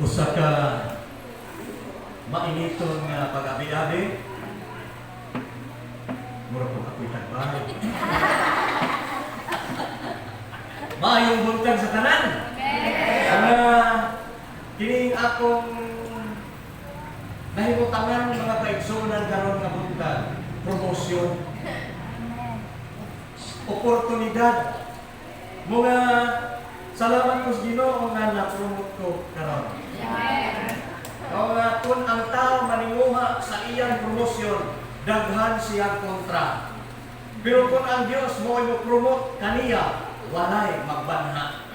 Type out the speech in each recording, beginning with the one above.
Usa ka mainiton nga pag-abi-abi. Mura ko ako'y tagbay. Maayong buntag sa tanan. Nga kining akong nahimutangan, mga kaigsuonan, karon nga buntag, promosyon, oportunidad. Mga salamat ko sa Ginoo nga na-promote ko karon. O nga kung ang tao maninguha sa iyang promosyon, daghan siya kontra. Pero kung ang Dios mo mo promote kaniya, walay magbanha.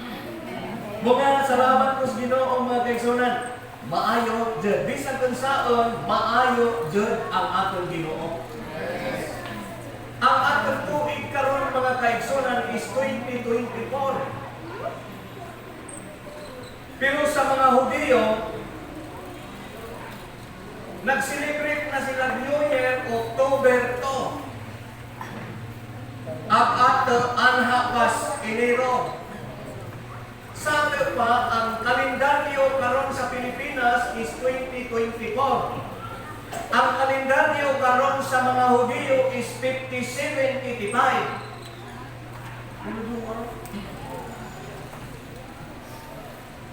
Mga salamat ko sa Ginoo, mga kaigsuonan. Maayo jud bisan kung saon, maayo jud ang atong Ginoo. Ang atong tuig karon, mga kaigsuonan, is 2024. Pero sa mga Hudiyo, nag-celebrate na sila New Year October 2. Ang ato anha pas Enero. Sa ato pa, ang kalendaryo karon sa Pilipinas is 2024. Ang kalendaryo karon sa mga Hudiyo is 5785. Ano doon?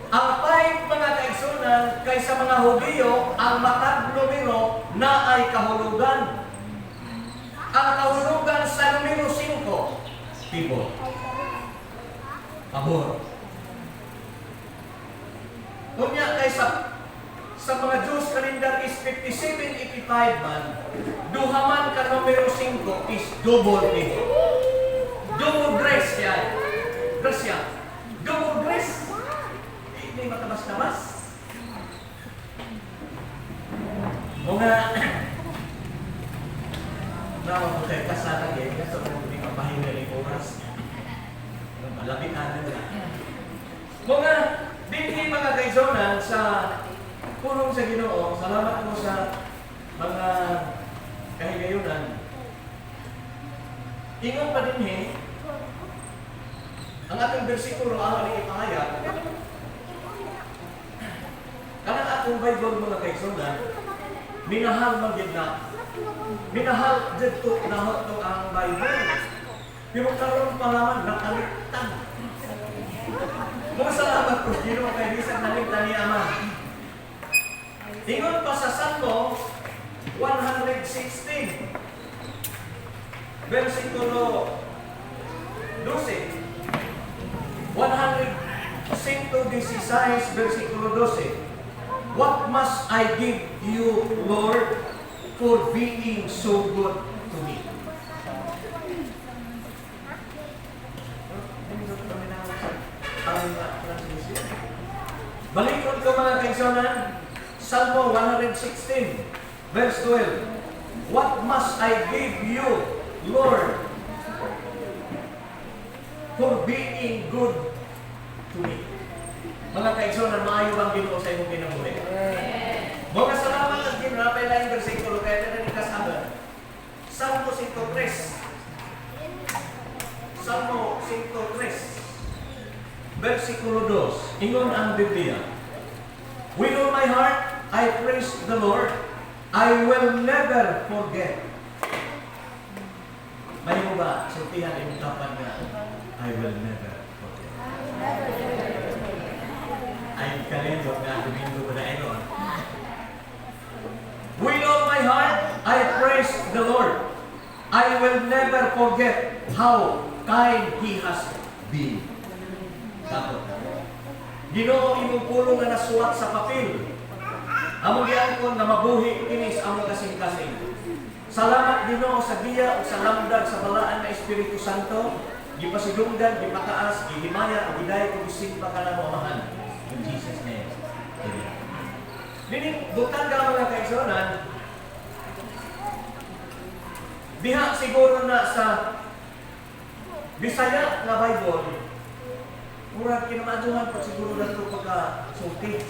Ang 5, mga kaigsuonan, kay sa mga Hudiyo, ang matag numero na ay kahulugan. Ang kahulugan sa numero 5, people. Pabor. Unya kay sa mga Jews calendar is 5785 man, duha man ka numero 5 is double favor. Double grace yan. Grace yan. Double grace. Hindi matabas-tabas. Mga nawa ko tayo kasana eh, kasi kung hindi mapahinga ng oras. Malapitan na. Mga dinhi, mga kaigsuonan, sa pulong sa Ginoo, salamat mo sa mga kahigayunan. Ingon pa dinhi, ang atong bersikulo ang aning ipahayag. Kanang akong Bible, mga kaigsuonan, minahal man gid na. Minahal didto naho to ang Bible. Pero karon pa naman nakaliktan. Mga salamat ko Ginoo kay bisan naliktan ni Ama. Ingon pa sa Salmo 116 versikulo 12. 116 versikulo 12. "What must I give you, Lord, for being so good to me?" Ang translation. Balikon ko, mga kaigsuonan, Salmo 116, verse 12. "What must I give you, Lord, for being good to me?" Mga kaigsuonan, maayo bang Ginoo sa imong kinabuhi? Mga salamat ang Ginoo, napay laing bersikulo kaya tanan kasaban. Salmo 103. Salmo 103. Versikulo 2. Ingon ang Biblia. "With all my heart, I praise the Lord. I will never forget." May mo ba sultihan imong tapan nga, "I will never forget"? Ay, kalendot nga, Domingo ba na ingon? "With all my heart, I praise the Lord. I will never forget how kind He has been." Dapat. Ginoo, imong pulong nga nasuwat sa papel. Among giangkon nga mabuhi kini sa among kasing-kasing. Salamat, Ginoo, sa giya ug sa lamdag sa balaan nga Espiritu. Espiritu Santo, gipasidunggan, gipataas, gihimaya, ug gidayeg ug gisimba ka namo, Amahan. In Jesus' name. Amen. Nining butanga, mga kaigsuonan, diha siguro na sa Bisaya nga Bible, murag kinamaaduhan pa siguro na ito pagka sulti.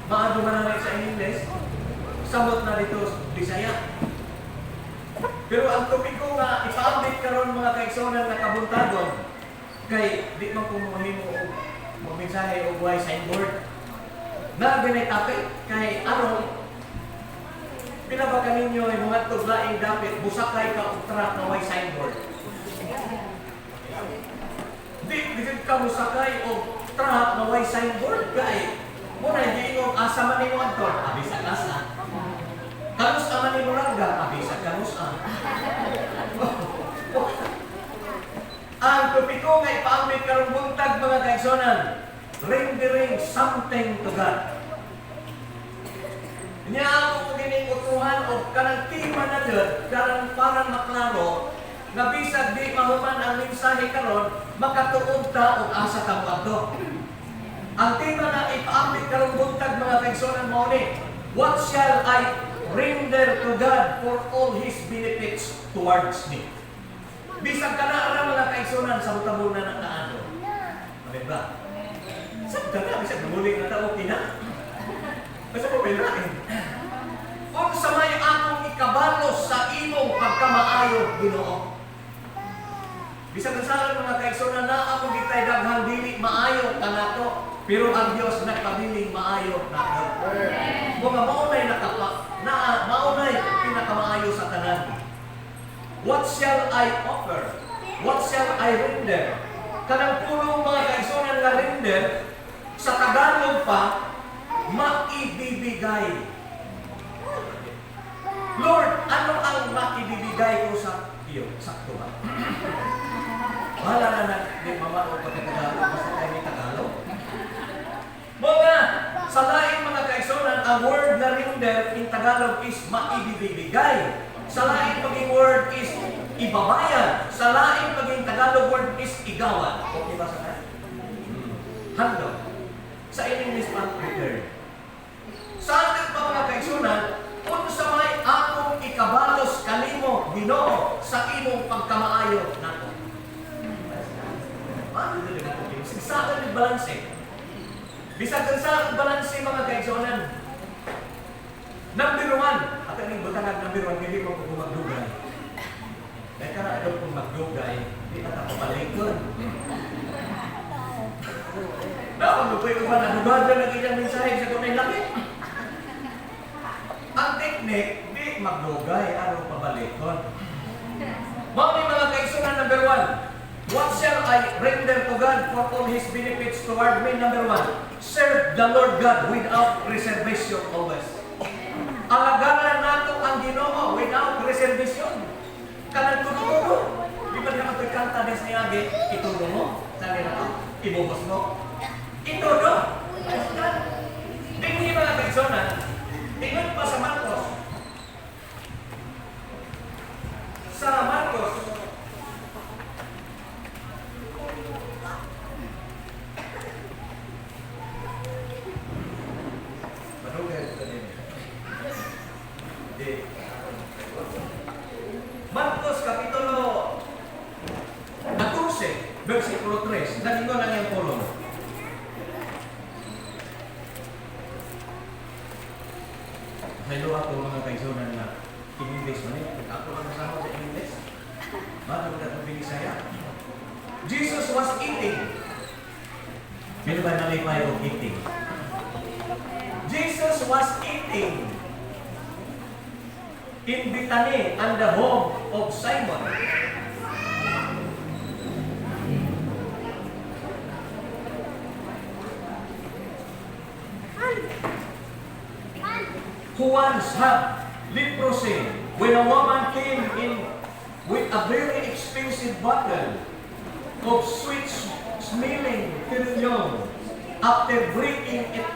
Maado man na sa English, samot na dito Bisaya. Pero ang topiko nga ipaambit karon, mga kaigsuonan, nga kabuntagon, kay di man ko mahimo og magmensahe og way signboard. Na ganay topic kay aron pila ba kaninyo ay mga laing dapit busakay ka og truck na way signboard? Di di ka musakay og truck na way signboard kay mo na giingong asa man nimo adto, abi sa kasa. Kanus man nimo rangga, abi sa kanus. Ang topiko nga ipaambit karong buntag, mga kaigsuonan, rendering something to God. Nya ako ko gining utuhan og kanang tema na jud karang parang maklaro nga bisag di mahuman ang mensahe karon, makatuog ta og asa ta moadto. Ang tema nga ipaambit karong buntag, mga kaigsuonan, mao ni: "What shall I render to God for all His benefits towards me?" Bisag kana ra, mga kaigsuonan, sa tabunan ng kaano. Amen ba? Sabta na, bisag namuli na ta, okay na. Basta mo may lain. Unsa may akong ikabalos sa imong pagkamaayo, Ginoo? Bisag unsa, mga kaigsuonan, naa mo gitay daghang dili maayo kanato, pero ang Dios nagpabiling maayo nato. Mga maunay nakapa, na maunay pinakamaayo sa tanan. What shall I offer? What shall I render? Kanang pulong, mga kaigsuonan, nga render, sa Tagalog pa, maibibigay. Lord, ano ang maibibigay ko sa iyo? Sakto ba? Bahala na na, di mama o pagkatagalog, basta tayo may Tagalog. Mga, sa laing, mga kaigsuonan, ang word na render in Tagalog is maibibigay. Sa laing paging word is ibabayad. Sa laing paging Tagalog word is igawad. Okay ba sa tayo? Handog. Sa English pa, return. Sa atin pa, mga kaigsuonan, unsa may akong ikabalos kanimo, Ginoo, sa imong pagkamaayo nako? Paano dili na ito? Sa akin balanse. Bisag sa balanse, mga kaigsuonan. Number one, at ang butanag number one, hindi mo kung magdugay. Kaya ka na kung magdugay, di na ta pabalikon. Dapat mo pa yung uban, na ng ilang mensahe sa kunay laki. Ang technique, di magdugay, aron pabalikon. Mao ni, mga kaigsuonan, number one. What shall I render to God for all His benefits toward me? Number one, serve the Lord God without reservation always. Alagaran nato ang Ginoo without reservation. Kanang tudo-tudo. Di ba naman ito'y kanta des niagi? Itudo mo? Sali na to? Ibubos mo? Itudo? Dinhi, mga kaigsuonan, ingon pa sa Marcos. Sa Marcos, Manugay ito din. Di. Marcos Kapitulo 14, versikulo 3. Nagingon ang iyang pulong. Hello ako, mga kaigsuonan, na in English man eh. Ako lang kasama sa English. Bakit ka itong Binisaya? Jesus was eating. Pino ba nalipay og eating? Jesus was eating in Bethany and the home of Simon, who once had leprosy, when a woman came in with a very expensive bottle of sweet smelling perfume. After breaking it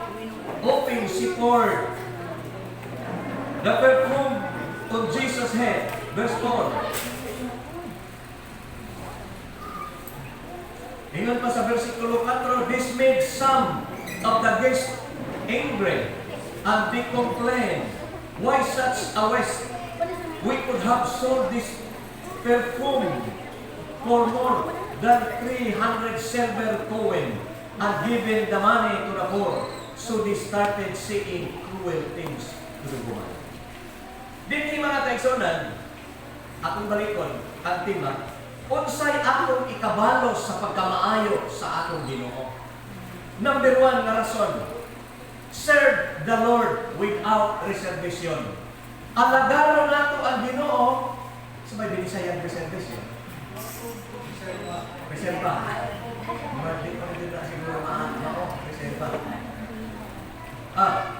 open, she poured the perfume on Jesus' head. Verse 4. Ingon pa sa versikulo 4, "This made some of the guests angry and they complained, 'Why such a waste? We could have sold this perfume for more than 300 silver coin and given the money to the poor.' So they started saying cruel things to the woman." Dinhi, mga kaigsuonan, akong balikon ang tema, unsay akong ikabalos sa pagkamaayo sa atong Ginoo? Number one nga rason, serve the Lord without reservation. Alagaron nato ang Ginoo sa may Binisayang reservation. Reserva. Di pa rin na siguro mao, reserva.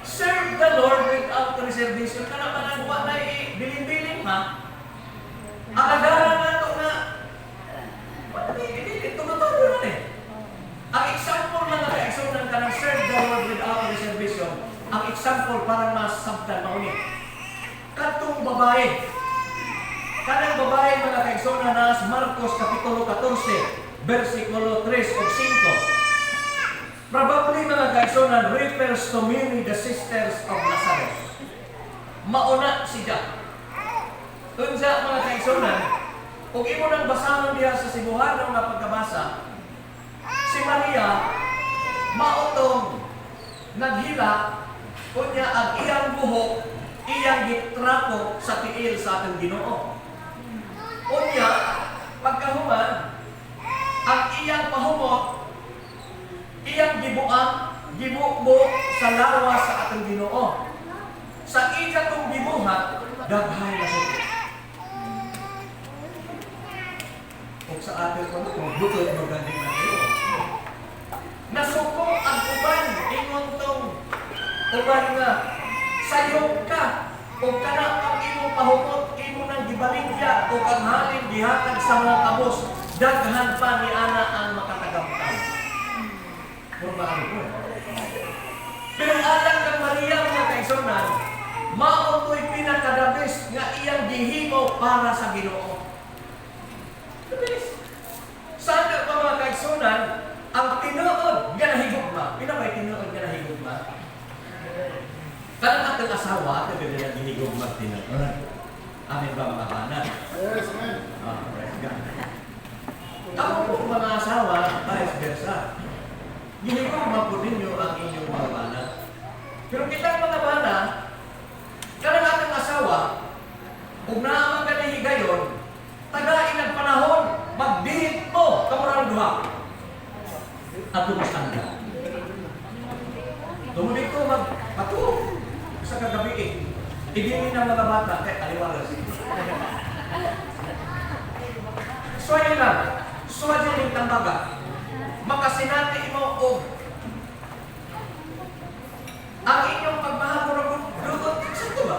Serve the Lord without reservation. Kana pa nang wa na bilin-bilin pa. Alagaran nato nga wala na ibilin, tulo-tulo na eh. Ang example, mga kaigsuonan, kanang serve the Lord without reservation, ang example para masabtan mao ni kadtong babae. Kanang babae, mga kaigsuonan, na sa Marcos Kapitulo 14, versikulo 3 ug 5. Probably, mga kaigsuonan, refers to Mary, the sisters of Lazarus. Mauna siya. Unsa, mga kaigsuonan, ug imo nang basahon diha sa Cebuano nga pagkabasa, si Maria mao tong naghilak, unya ang iyang buhok iyang gitrapo sa tiil sa atong Ginoo. Unya pagkahuman, ang iyang pahumot iyang gibuang gibubo sa lawas sa atong Ginoo. Sa iya tong gibuhat, daghay na suko. Ug sa atin pa mo, butod magandi na kayo. Nasuko ang uban, ingon tong uban nga, "Sayop ka, ug kana ang imong pahumot, imo nang gibaligya, ug ang halin gihatag sa mga kabos, daghan pa ni ana ang makatagamtam." Pormahan ko eh. Pero alang kang Maria, mga kaigsuonan, mao to'y pinaka-the best nga iyang gihimo para sa Ginoo. The best. Sana pa, mga kaigsuonan, ang tinuod nga nahigugma. Pila may tinuod nga nahigugma? Kanang atong asawa, ito na gihigugma tinuod. Amen ba, mga bana? Yes, amen. Ah, praise God. Ako po mga asawa, vice versa. Gihigugma po ninyo ang inyong mga bana. Pero kitang mga bana, kanang atong asawa, kung naa man gani higayon, tagain ang panahon, magdihit mo, kamurang duha. At tumustanda. Tungod dito, magpatuo sa kagabi eh. Ibigin ng mga bata, kay aliwalas. Suwayan lang. Suwayan yung tambaga. Makasinati mo og ang inyong pagmahal mo dugot, sakto ba?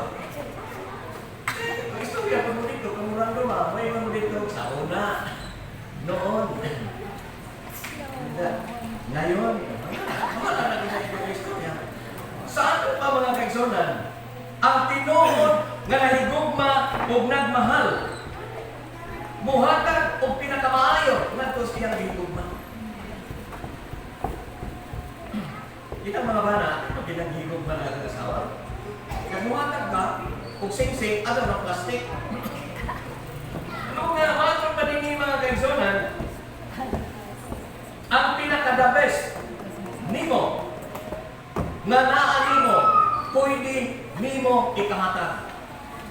Eh, ang istorya pa mo dito, kamurang duma, may mo dito, sa una, noon. Ngayon, wala na sa ibang istorya. Sa ano pa, mga kaigsuonan, ang tinuod nga nahigugma ug nagmahal, muhatag og pinakamaayo ngadto sa iyang gihigugma. Kita mga bana, pag ginanghigugma na ang asawa. Kag muhatag ka og singsing ano ng plastic. Ano nga, matod pa din ni mga kaigsuonan, ang pinaka-the best nimo nga naa nimo, pwede nimo ikahatag.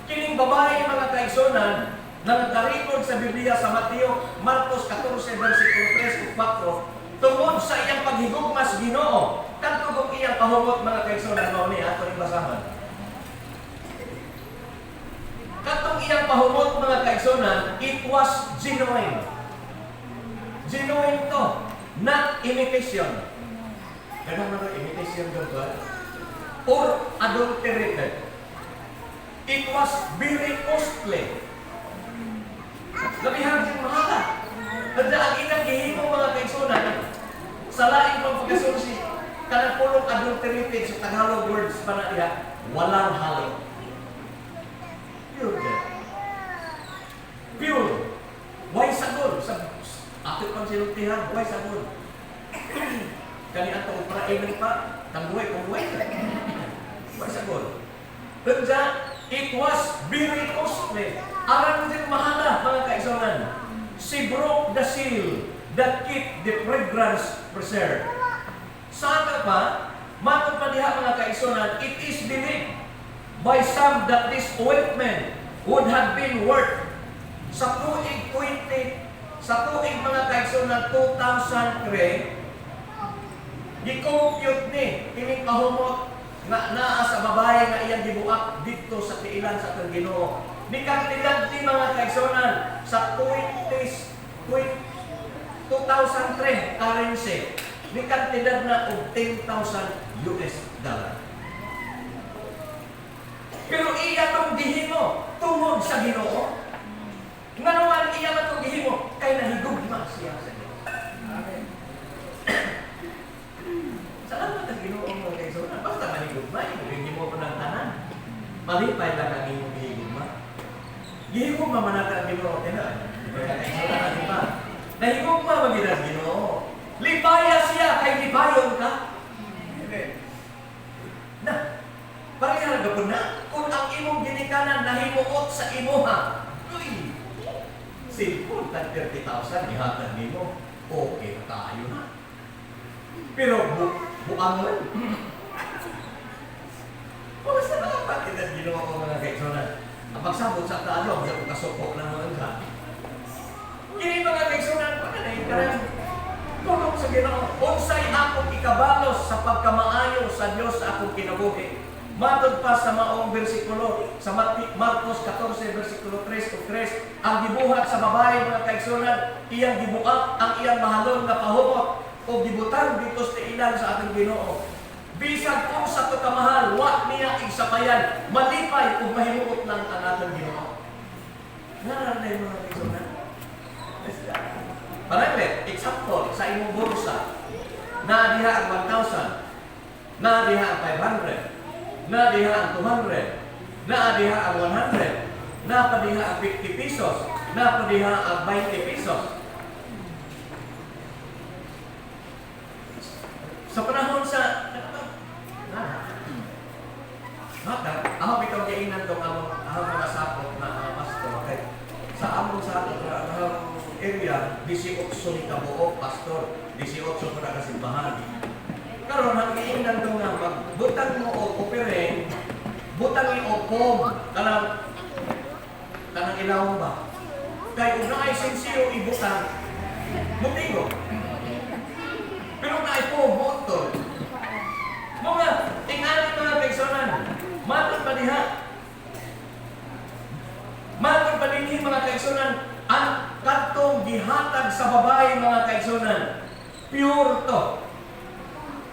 Kining babae, mga kaigsuonan, na nagka-record sa Biblia sa Mateo, Marcos 14 versikulo 3 ug 4, tungod sa iyang paghigugma sa Ginoo, kadto kung iyang pahumot, mga kaigsuonan, mao ni ato ning basahan. Katong iyang pahumot, mga kaigsuonan, it was genuine. Genuine to, not imitation. Ganun mga imitation ba? Or adulterated. It was very costly. Labihan siyang mahala. Kaya ang ilang gihimo, mga kaigsuonan, sa laing pang pagkasulsi, kanang pulong adulterated sa Tagalog words pa na diha, walang halo. Pure din. Pure. Way sagol. Sa, Ato pang sinultihan, way sagod. Kani ato prain pa, tangguay kung way. Way sagod. Unsa, it was very costly. Aran din mahala, mga kaigsuonan. She broke the seal that keep the fragrance preserved. Sa ato pa, matod pa diha, mga kaigsuonan, it is believed by some that this ointment would have been worth sa tuig 20, sa tuig, mga kaigsuonan, 2003, gi-compute ni kining kahumot nga naa sa babae nga iyang gibuak didto sa tiilan sa atong Ginoo. Ni kantidad ni, mga kaigsuonan, sa 20 20 2003 currency, ni kantidad na og 10,000 US dollar. Pero iya tong gihimo tungod sa Ginoo. Ngano man iya man tong gihimo? Kay nahigugma siya sa Dios. Amen. Salamat ang Ginoo, mga kaigsuonan. Basta manigugma, hindi mo ko ng tanan. Malipay lang ang imong gihigugma. Gihigugma man natin ang Ginoo, tinan. Mga kaigsuonan, di ba? Nahigugma man gid ang Ginoo. Lipaya siya kay lipayon ka. Amen. Na, pareha ra gapon na kung ang imong ginikanan nahimuot sa imuha. Uy, cellphone tag 30,000 ihatag nimo. Okay na tayo na. Pero buangon. Wala sa mga kita Ginoo ko, mga kaigsuonan. Ang pagsabot sa taalo, ang ko kasuko ng mga ka. Kini, mga kaigsuonan, wala na yung karang tulong sa Ginoo. Unsay akong ikabalos sa pagkamaayo sa Dios sa akong kinabuhi? Matod pa sa maong bersikulo sa Marcos 14 bersikulo 3 ug 3, ang gibuhat sa babae, mga kaigsuonan, iyang gibuak ang iyang mahalon nga pahumot o gibutang didto sa tiilan sa atong Ginoo. Bisag unsa to kamahal, wa niya igsapayan, malipay ug mahimuot lang ang atong Ginoo. Ngaran na yung mga kaigsuonan. Pananglit, example, sa imong bulsa, naa diha ang 1,000, naa diha ang 500, naa diha ang 200, naa diha ang 100, naa pa diha ang 50 pesos, naa pa diha ang 20 pesos. Sa panahon sa Mata, ako bitaw giingnan tong among among mga sakop na mga pastor kay sa among sakop na among area, 18 ni kabuok pastor, 18 pa na kasimbahan. Karon ang giingnan to nga magbutang mo og offering, butang ni og foam kanang kanang ilaw ba. Kay kung naay sensiyo ibutang, mutigo. Pero naay foam, motor. Mga tingnan, mga kaigsuonan, matod pa diha. Matod pa dinhi, mga kaigsuonan, ang kadtong gihatag sa babae, mga kaigsuonan, pure to.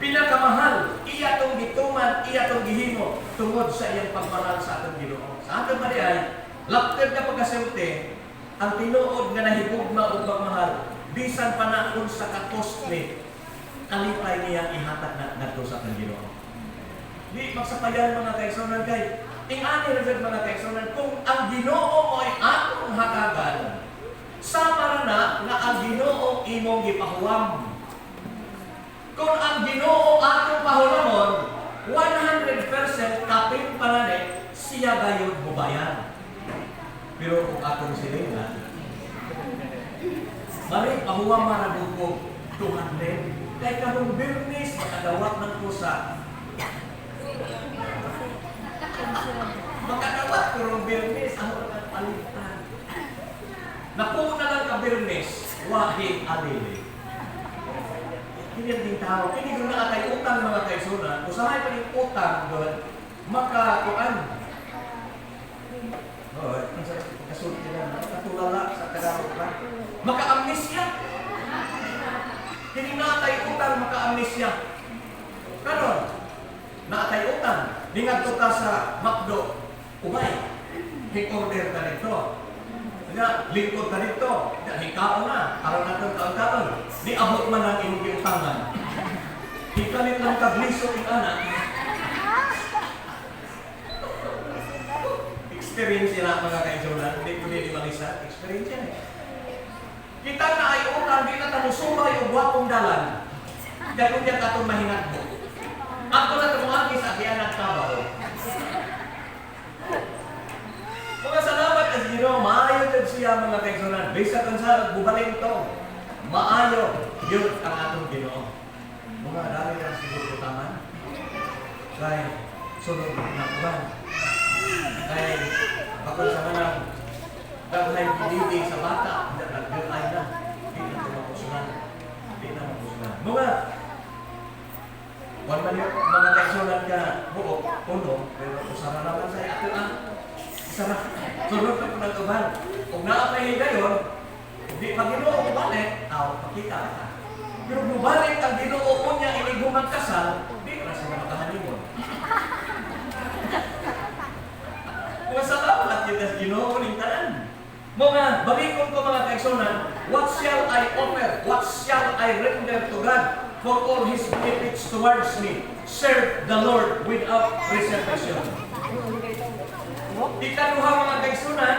Pinakamahal, iya tong gituman, iya tong gihimo tungod sa iyang pagmahal sa atong Ginoo. Sa atong pa diay, laptop ka pagkasulti, ang tinuod nga nahigugma og pagmahal, bisan pa na unsa ka costly, kalipay niya ihatag na ngadto sa atong Ginoo. Di magsapayan, mga kaigsuonan, kay ingani ra jud, mga kaigsuonan, kung ang Ginoo mo ay atong hatagan, sama ra na nga ang Ginoo imong gipahuwam. Kung ang Ginoo atong pahulamon, 100% kapin pa na ni siya gayud mubayan. Pero kung atong silingan, "Mari, pahuwam ra ko 200 kay karong Biyernes makadawat ng kusa. Makadawat karong Biyernes, ako na palitan." Napuo na lang ka Biyernes, wahi alili. Kini ang tao, kini kung naa kay utang, mga kaigsuonan, usahay pa ning utang doon, makakuan. Oh, ang sa kasulti na, katulala sa Tagalog ba? Maka-amnesia. Kini naa kay utang, maka-amnesia. Karon, naa kay utang, ningadto ka sa McDo, ubay, hi-order ka nito. Nga, lingkod ka dito, nga, hikaon na, aron natong kaon-kaon. Niabot man ang imong giutangan. Hikalit lang kagliso ing ana. Experience nila, mga kaigsuonan, hindi ko nili malisa, experience yan eh. Kita na ay utang, di Gwapong dalan. Kay unya katong mahinatbo. Adto na tumuagi sa Agianan, Kabaw. Mga salamat sa Ginoo, maayo jud siya, mga kaigsunan. Bisag unsa bubalin to. Maayo yun ang atong Ginoo. Mga dali lang siguro taman. Kay sunod na buwan. Kay bakol sa manang daghay gilidi sa bata, hindi nag ay na. Di na ito mapusunan. Di na mapusunan. Mga one man yun, mga kaigsunan ka buok, puno, pero usara naman sa ato ah. Usara. Sunod na po ng uban. Kung naa pa higayon, di pa Ginoo balik, aw, pakita ka. Pero bumalik ang Ginoo unya inig kasal, di na sila makahanimon. Mga salamat kita sa Ginoo ning tanan. Mga balikon ko, mga kaigsunan, what shall I offer? What shall I render to God for all His benefits towards me? Serve the Lord without reservation. Ikaduha, mga kaigsunan,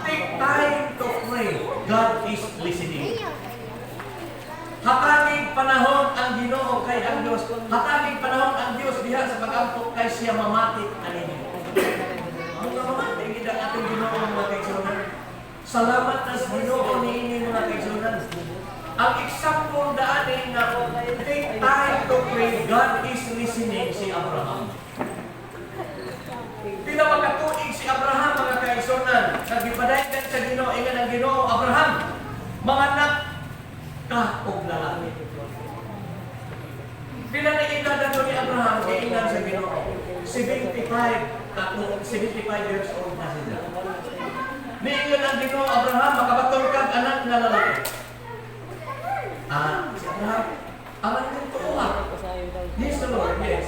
take time to pray. God is listening. Hatagig panahon ang Ginoo kay ang Dios. Hatagig panahon ang Dios diha sa pag-ampo kay siya mamati aninyo. Mga mamati gid ang atong Ginoo, mga kaigsunan. Salamat na sa Ginoo niini, mga kaigsunan. Ang example daani nga take time to pray, God is listening, si Abraham. Pila makatuig si Abraham, mga kaigsunan. Nagipadayon sa Ginoo, ingon ang Ginoo, "Abraham, manganak ka og lalaki." Pila na edad ato ni Abraham, giingnan sa Ginoo? 75 kato, 75 years old na sila. Niingon ang Ginoo, "Abraham, makabatol kag anak nga lalaki." Ah, si Abraham, ang anong tuwa? Yes, the Lord, yes.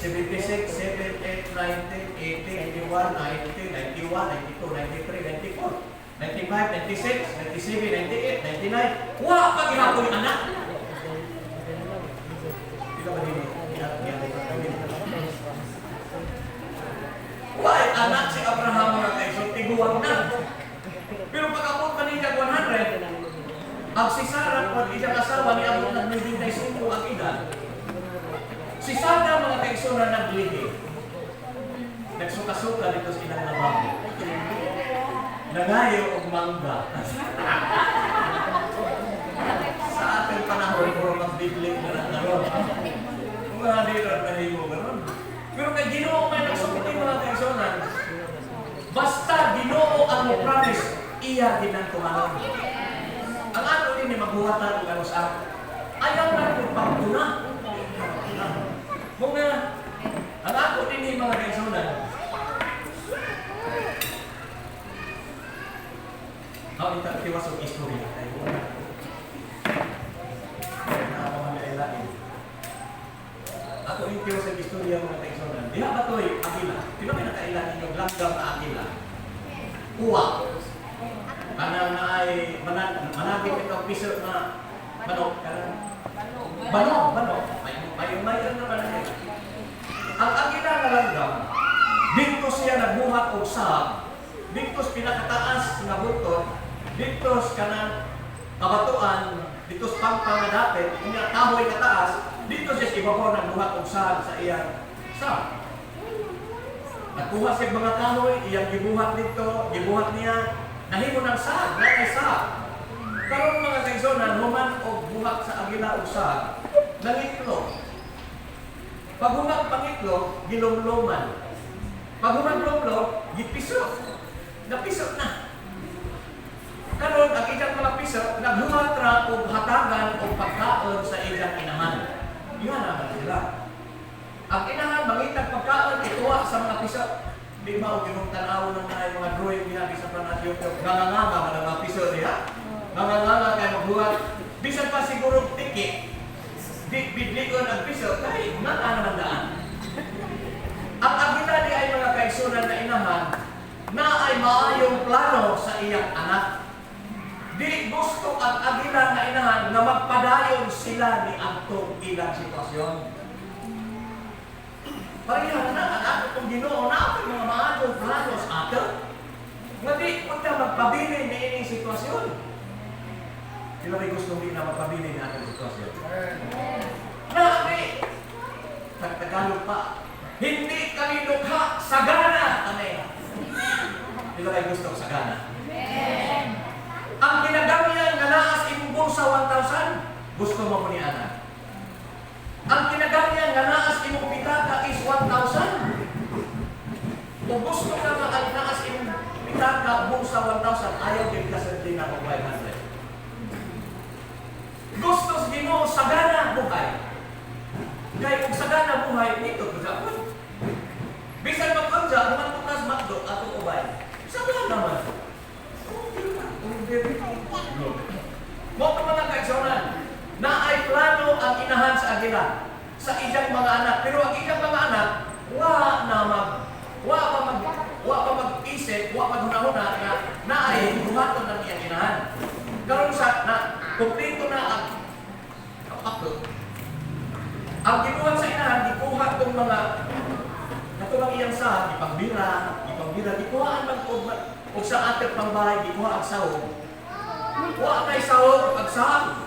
76, 7, 8, 9, 10, 80, 81, 90, 91, 92, 93, 94, 95, 96, 97, 98, 99. Wa pa gihapon anak. Di ba din? Why anak si Abraham, mga kaigsoon, tiguang na. Pero pag abot man niya 100, ang si Sarah, pag iyang asawa, niabot ng 95 ang edad. Si Sarah, mga kaigsoon, na naglihi. Nagsuka-suka dito sa ilang lababo. Nangayo og mangga. Sa ating panahon, puro magbiblik na lang karon. Mga di lang nahimo karon. Pero kay Ginoo may nagsulti, mga kaigsunan. Basta Ginoo ang mo promise, iya ginang tumanon. Ang ato din ni magbuhatan og ano sa ayaw na kung pagtuna. Mga ang ako din ni, mga kaigsunan. Ang ita tiwas og istorya kay wala. Na ako mga ilain. Ako yung tiwas og istorya, mga kaigsunan. Diha ba to'y agila? Sino may nakailan ninyo langgam na agila? Uwa. Kanang na ay managit ito piso na manok kanang manok manok may naman na. Ang agila nga langgam dito siya nagbuhat og sab dito sa pinakataas nga buntod, dito sa kanang kabatuan, dito sa pangpang nga dapit unya kahoy kataas, dito siya sa ibabaw nagbuhat og sab sa iyang sab. Nagkuha siya mga kahoy, iyang gibuhat dito, gibuhat niya, nahimo ng sag, na kay sag. Karon, mga kaigsunan, human og buhat sa agila og sag, nangitlog. Pag human pangitlog, gilumluman. Pag human lumlom, gipiso. Napiso na. Karon ang iyang mga piso, naghuhat ra og hatagan og pagkaon sa iyang inahan. Iyan naman sila. Ang inahan, mangitag pagkaon, ituwa sa mga piso. Di ba, og yung tanaw ng mga drawing diha, bisan pa na YouTube, nanganganga man ang mga piso diha. Nanganganga kay magbuhat. Bisan pa siguro tiki, di bidlikon ang piso, kay nga naman daan. Ang agila di ay, mga kaigsunan, na inahan, na ay maayong plano sa iyang anak. Di gusto ang agila nga inahan na magpadayon sila ni antong ilang sitwasyon. Pareha na ang ato kong Ginoo na ato mga maayong plano sa ato. Nga di punta magpabilin ni ining sitwasyon. Pila may gusto di na magpabilin na atong sitwasyon? Na, di! Tagalog pa. Hindi kami dukha, sagana kami. Pila may gusto sagana? Ang kinagamyan nga naa sa imong bulsa 1,000, gusto mo ko ni ana. Ang kinagamyan nga naa sa imong pitaka is 1,000. Kung gusto ka nga ang naa sa imong pitaka bulsa 1,000, ayaw gyud ka sa na og 500. Gusto sa Ginoo sagana buhay. Kay kung sagana buhay dito gapon. Bisan mag-unja, mga tukas McDo atong ubay. Sagana man. Okay lang. Mo ka mga kaigsuonan, na ay plano ang inahan sa agila sa iyang mga anak. Pero ang iyang mga anak, wa pa mag-isip, wa maghunahuna na na ay buhaton ng iyang inahan. Karon sa na kumpleto na ang ako. Ang gibuhat sa inahan, gikuha tong mga katong iyang sahag, gipangbira, gipangbira, gikuhaan man og sa atep pangbahay, gikuha ang sahog. Wa kay sahog ang sahag.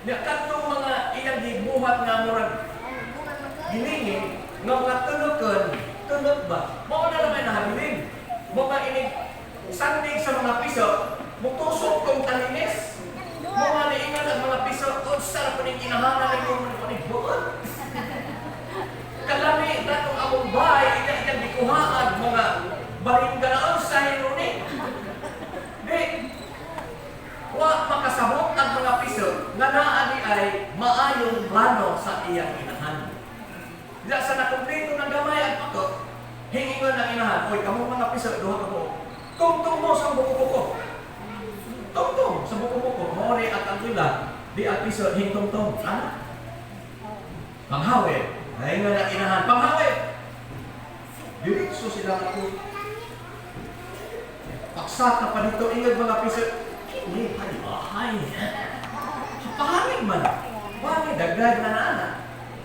Nya kadtong mga iyang gibuhat nga murag gilingin nga mga tunokon, tunok ba? Mao na lang ay nahabilin. Mo nga inig sandig sa mga piso, mutusok tong talinis. Mo nga niingon ang mga piso, unsa ra kuning inahanan nimo mo ni buot. Kalami datong among bahay, ina iyang gikuhaan mga baringga sa hinuni. Di, wa makasabot ang mga piso nga naa ni ay maayong plano sa iyang inahan. Diya sa nakumpleto ng gamay ang pako, hingingon ang inahan, "Oy, kamo mga piso, duha ka mo. Tungtong mo sa buko-buko. Tungtong sa buko-buko." Mao ni at ang ila, di ang piso hingtungtong. Ana? Panghawi. Hingon ang inahan, "Panghawi." Diretso sila ako. Paksaka pa dito, ingag mga piso. Kini, ay, bahay. Pangit man. Pangit, dagdag na na ana.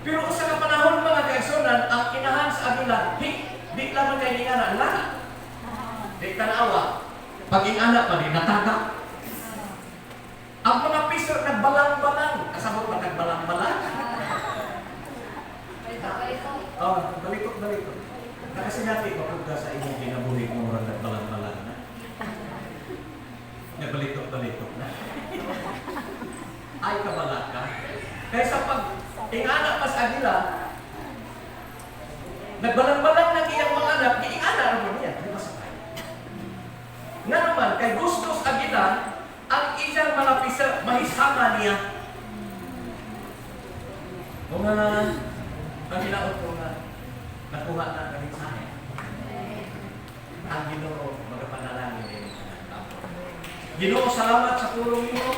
Pero usa ka panahon, mga kaigsuonan, ang inahan sa agila, hi, di lamang kay ni ana, lana. Di tanawa. Pag ingana pa di nataga. Ang mga piso nagbalang-balang. Kasabot ba nagbalang-balang? Oh, balitok-balitok. Nakasinati ba ka sa imong kinabuhi mo murag nagbalang-balang na? Nagbalitok-balitok na. Ay kabalaka. Kaysa pag ingana pa sa agila, nagbalang-balang ng iyang mga anak, giingana ra mo niya, di ba sakay? Nga naman, kay gustos agila, ang iyang mga piso, mahisama niya. Mga ang hinaot ko nga, nakuha na ang mensahe. Ang Ginoo magapanalangin ini. Ginoo, salamat sa tulong nimo.